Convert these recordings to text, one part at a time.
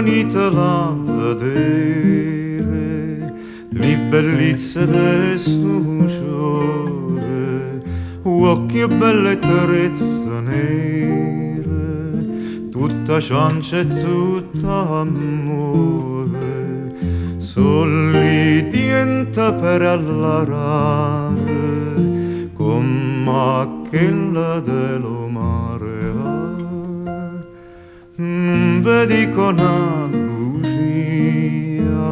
Venitela a vedere Li bellizze de 'stu sciore, Uocchie belle e trezze nere, Tutta ciance e tutt'ammore. So' li diente perle rare, Comm'a chelle de lo mare. Nun ve dico 'na bucia,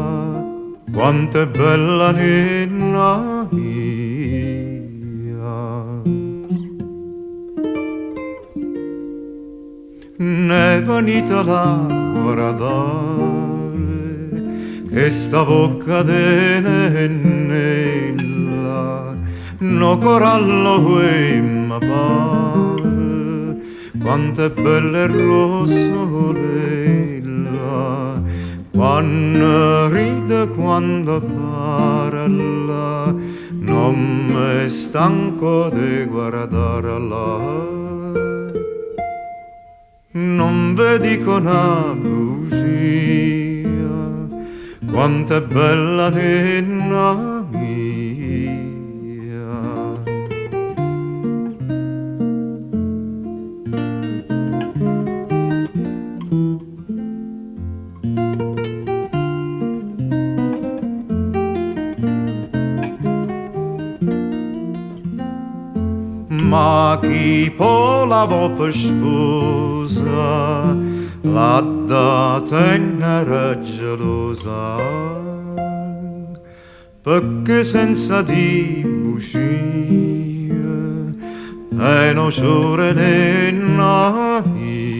Quant'è bella nenna mia. Neh venitela a guardare, Chesta vocca de nennella, 'No corallo e mme pare, Quant'è bella e russolella, Quanno ride, quanno parla, Nun mme stanco de guardarla. Nun ve dico 'na bucia, Quant'è bella nenna mia. Ma chi po' la vo' pe' spusa', L'ha da tenere gelosa, Pecché senza di' buscie, È 'nu sciore 'e nenna mia.